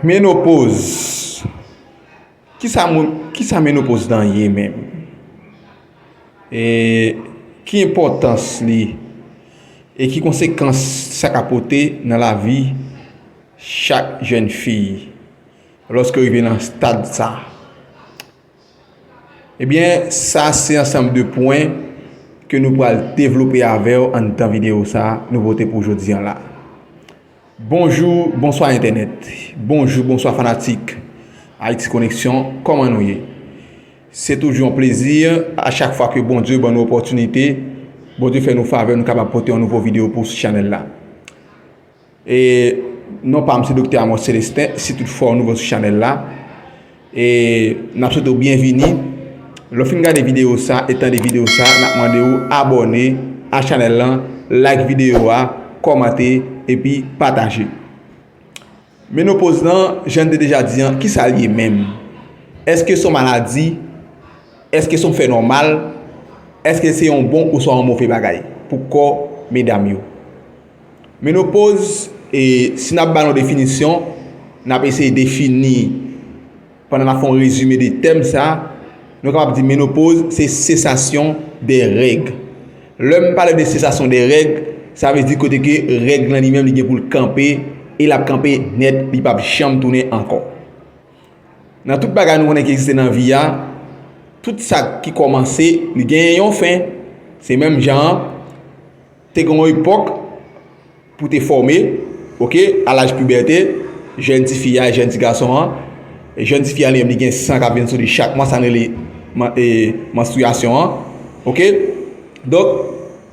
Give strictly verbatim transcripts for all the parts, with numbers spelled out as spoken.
Menopoz. Kisa, kisa menopoz lan ye menm? E ki enpòtans li? E ki konsekans sa ka pote nan lavi chak jèn fi lòske w rive nan stad sa? Ebyen, sa se ansanm de pwen ke nou pral devlope avè w anndan videyo sa nou pote pou jodi an la. Bonjou, bonswa entènèt. Bonjou, bonswa fanatik Ayiti Koneksyon, kòman nou ye? Se toujou yon plezi a chak fwa ke Bondye ban nou opòtinite, Bondye fè nou favè, nou kapab pote yon nouvo videyo pou sou chanèl la. E non pa m se Doktè Amos Célestin, si toutfwa w nouvo sou chanèl la. E n ap swete w byenvini. Lè w fin gade videyo sa e tande videyo sa, n ap mande w abòne a chanèl lan, like videyo a, kòmante, epi pataje. Menopoz lan, jan n te deja di an, kisa l ye menm? Èske se yon maladi? Èske se yon fè nòmal? Èske se yon bon oswa yon move bagay pou kò medam yo? Menopoz, e, si n ap ba nou definisyon, n ap eseye defini, pandan n ap fè yon rezime de tèm sa, nou kapab di menopoz se sesasyon de règ. Lè m pale de sesasyon de règ, sa vle di kote ke règ lan li menm li gen pou l kanpe, e l ap kanpe nèt, li p ap janm tounen ankò. Nan tout bagay nou konnen ki egziste nan vi a, tout sa ki kòmanse, li genyen yon fen. Se menm jan an, te gen yon epòk pou te fòme, oke, a laj pibète, jèn tifi a, jèn ti gason an, jèn tifi a li menm li gen san k ap vin sou li chak mwa, sa n rele man-, e, manstriyasyon an, oke. Donk,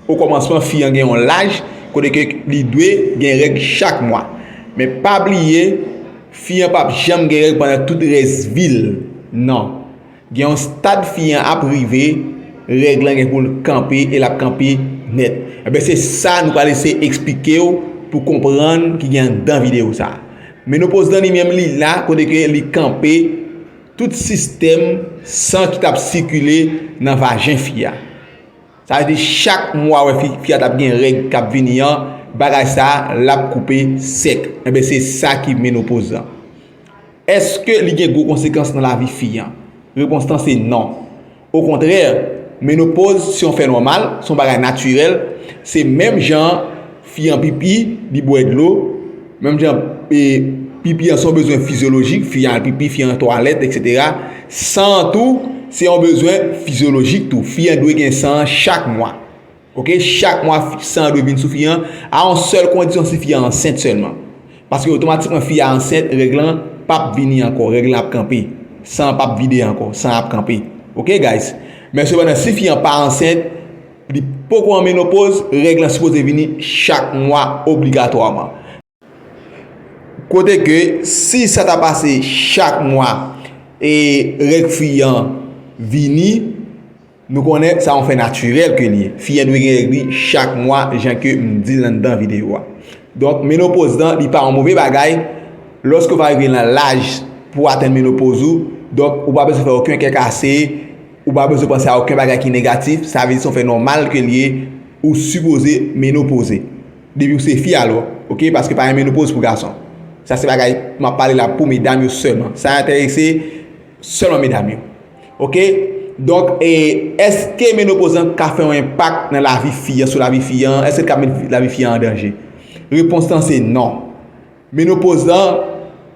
okòmansman, fi an gen yon laj kote ke li dwe gen règ chak mwa. Men pa bliye, fi an p ap janm gen règ pandan tout rès vi l. Non. Gen yon stad fi an ap rive, règ lan gen pou l kanpe e l ap kanpe nèt. Enben, se sa nou pral eseye eksplike w pou konprann ki gen anndan videyo sa. Menopoz lan li menm li la kote ke li kanpe tout sistèm san ki t ap sikile nan vajen fi a. Sa vle di chak mwa w wè fi, fi a t ap gen règ k ap vini an, bagay sa a, l ap koupe sèk. Enben, se sa ki menopoz lan. Èske li gen gwo konsekans nan lavi fi an? Repons lan se non. Okontrè, menopoz se yon fè nòmal, se yon bagay natirèl, se menm jan fi an pipi, li bwè dlo, menm jan, e, pipi an se yon bezwen fizyolojik, fi an al pipi, fi an twalèt, etsetera. San an tou, se yon bezwen fizyolojik tou. Fi an dwe gen san an chak mwa. Oke, chak mwa fi, san an dwe vin sou fi an, a yon sèl kondisyon, si fi an ansent sèlman. Paske otomatikman fi a ansent, règ lan p ap vini ankò, règ lan ap kanpe. San an p ap vide ankò, san an ap kanpe. Oke, guys? Men sepandan, si fi an pa ansent, li poko an menopoz, règ lan sipoze vini chak mwa obligatwaman. Kote ke si sa ta pase chak mwa e règ fi an vini, nou konnen sa yon fè natirèl ke li ye. Fi an dwe gen règ li chak mwa, jan ke m di l anndan videyo a. Donk, menopoz lan, li pa yon move bagay. Lòske w va rive nan laj pou w atenn menopoz ou, donk, ou pa bezwen fè okenn kè kase, ou pa bezwen panse a okenn bagay ki negatif. Sa vle di se yon fè nòmal ke li ye, ou sipoze menopoze. Depi w se fi alò, oke, paske pa gen menopoz pou gason. Sa se bagay m ap pale la pou medam yo sèlman. Sa enterese sèlman medam yo. Oke? Donk, e, èske menopoz lan ka fè yon enpak nan lavi fi an, sou lavi fi an? Èske l ka met lavi fi an an danje? Repons lan se non. Menopoz lan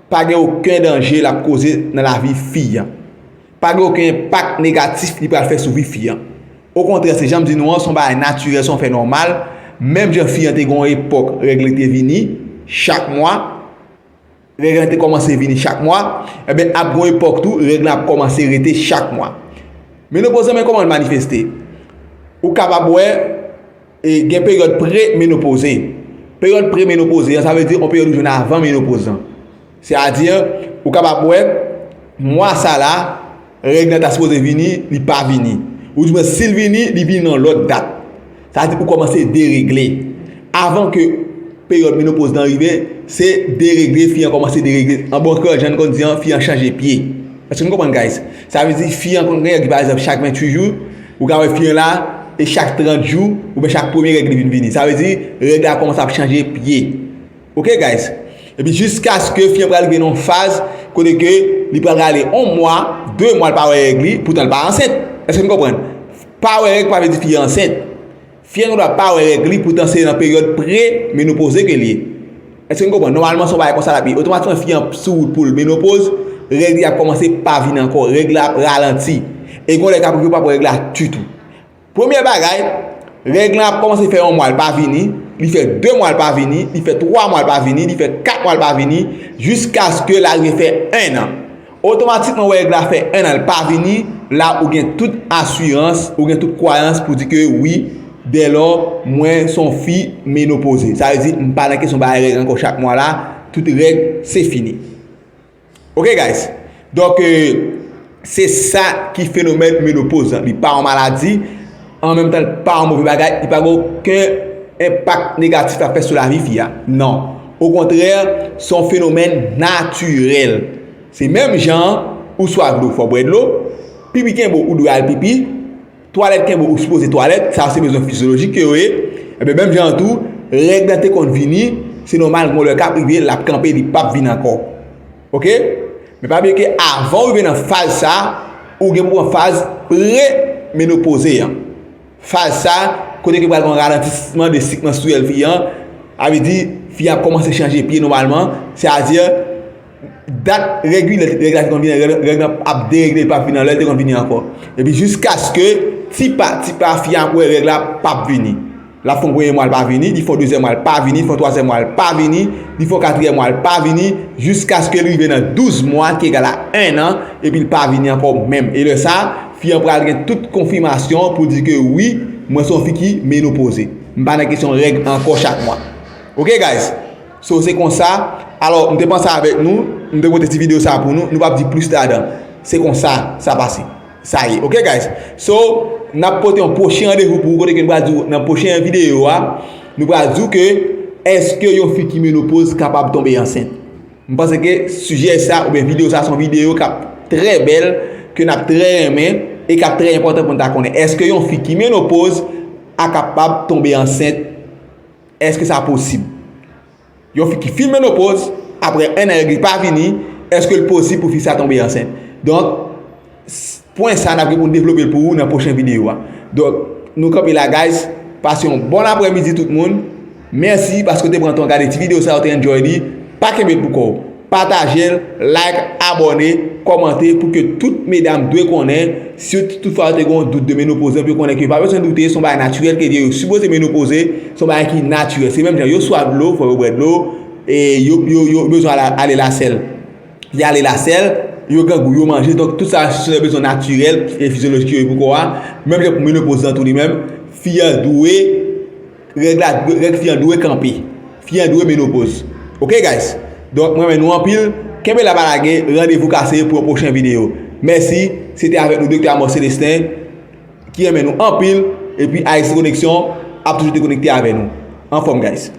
pa gen okenn danje l ap koze nan lavi fi an. Pa gen okenn enpak negatif li pral fè sou vi fi an. Okontrè, se jan m di nou an, se yon bagay natirèl, se yon fè nòmal. Menm jan fi an te gen yon epòk règ li te vini chak mwa, règ lan te kòmanse vini chak mwa, enben, ap gen yon epòk tou, règ lan ap kòmanse rete chak mwa. Menopoz lan, men kòman l manifeste? Ou kapab wè, e, gen peryòd premenopoze. Peryòd premenopoze an, sa vle di yon peryòd ou jwenn avan menopoz lan. Sètadi, ou kapab wè, mwa sa la, règ lan ta sipoze vini, li pa vini. Oudimwen, si l vini, li vini nan lòt dat. Sa vle di ou kòmanse deregle. Avan ke peryòd menopoz lan rive, se deregle, fi an kòmanse deregle. An bon kreyòl, jan n konn di an, fi an chanje pye. Èske n konprann, guys? Sa vle di fi an konn gen règ, pa egzanp, chak venntuit jou, ou ka wè fi an la, e chak trant jou, oubyen chak premye règ li vin vini. Sa vle di, règ la kòmanse ap chanje pye. Oke, guys? Epi jiskaske fi an pral rive nan yon faz kote ke li pral rale yon mwa, de mwa l pa wè règ li, poutan l pa ansent. Èske n konprann? Pa wè règ pa vle di fi an ansent. Fi an gen dwa pa wè règ li, poutan se nan peryòd pre-menopoze ke l ye. Èske n konprann? Nòmalman, se yon bagay konsa l ap ye. Otomatikman, fi an sou wout pou l menopoz, règ li ap kòmanse pa vin ankò, règ la ap ralanti. E gen lè k ap rive w p ap wè règ la ditou. Premye bagay, règ lan ap kòmanse fè yon mwa l pa vini, li fè de mwa l pa vini, li fè twa mwa l pa vini, li fè kat mwa l pa vini, jiskaske l arive fè ennan. Otomatikman, wè règ la fè ennan l pa vini, la ou gen tout asirans, ou gen tout kwayans pou di ke wi, dèlò, mwen se yon fi menopoze. Sa vle di, m pa nan kesyon bay règ ankò chak mwa la, tout règ, se fini. Ok, guys? Donk, euh, se sa ki fenomèn menopoz lan. Li pa yon maladi, an menm tan, li pa yon move bagay, li pa gen okenn enpak negatif l ap fè sou lavi fi a. Non. Okontrè, se yon fenomèn natirèl. Se menm jan ou swaf dlo, fò w bwè dlo, pipi kenbe w, ou dwe al pipi, twalèt kenbe w, ou sipoze twalèt, sa se bezwen fizyolojik ke yo ye. Ebyen, menm jan an tou, règ lan te konn vini, se nòmal, gen lè k ap rive, l ap kanpe, li p ap vin ankò. Ok? Men pa bliye ke avan w rive nan faz sa, ou gen pou pran faz pre-menopoze an. Faz sa, kote ke pral gen yon ralantisman de sik manstriyèl fi an, sa vle di, fi an ap kòmanse chanje pye nòmalman, sètadi, dat regilè règ la te konn vini, règ, règ lan ap deregle, li p ap vin nan lè l te konn vini ankò. Epi jiskaske ti pa, ti pa, fi an ap wè règ la p ap vini. L ap fè yon premye mwa, l pa vini, li fè yon dezyèm mwa, l pa vini, li fè yon twazyèm mwa, l pa vini, li fè yon katriyèm mwa, l pa vini, jiskaske l rive nan douz mwa, ki egal a ennan, epi l pa vini ankò menm. E lè sa, fi an pral gen tout konfimasyon pou di ke wi, mwen se yon fi ki menopoze. M pa nan kesyon règ ankò chak mwa. Ok, guys? So, se konsa. Alò, m te panse avèk nou, m te pote ti videyo sa pou nou, nou p ap di plis ladan. Se konsa sa pase. Sa ye, ok, guys? So, n ap pote yon pwochen randevou pou ou, kote ke n pral di w nan pwochen videyo a, nou pral di w ke èske yon fi ki menopoz kapab tonbe ansent? M panse ke sijè sa oubyen videyo sa se yon videyo k ap trè bèl, ke n ap trè renmen e k ap trè enpòtan pou n ta konnen. Èske yon fi ki menopoz a kapab tonbe ansent? Èske sa posib? Yon fi ki fin menopoz, apre ennan règ li pa vini, èske l posib pou fi sa tonbe ansent? Donk, s-, pwen sa n ap gen pou n devlope l pou ou nan pwochen videyo a. Donk, nou kanpe la, guys. Pase yon bon aprèmidi tout moun. Mèsi paske w te pran tan w gade ti videyo sa, w te enjoy li. Pa kenbe l pou kò w. Pataje l, like, abòne, kòmante pou ke tout medam dwe konnen, si toutfwa yo te gen yon dout de menopoz lan, pou yo konnen ke yo pa bezwen doute, se yon bagay natirèl ke yo sipoze menopoze, se yon bagay ki natirèl. Se menm jan yo swaf dlo, fò yo bwè dlo, e yo, yo, yo bezwen ale, ale lasèl. Y ale lasèl, yo grangou, yo manje. Donk, tout sa, se yon bezwen natirèl e fizyolojik yo ye pou kò a. Menm jan pou menopoz lan tou li menm, fi an dwe, règ la, règ fi an dwe kanpe. Fi an dwe menopoz. Ok, guys? Donk, mwen renmen nou anpil. Kenbe la, pa lage, randevou kase pou yon pwochen videyo. Mèsi, se te avèk nou, Doktè Amos Célestin, ki renmen nou anpil, epi Haïti Connection ap toujou te konekte avè nou. Anfòm, guys.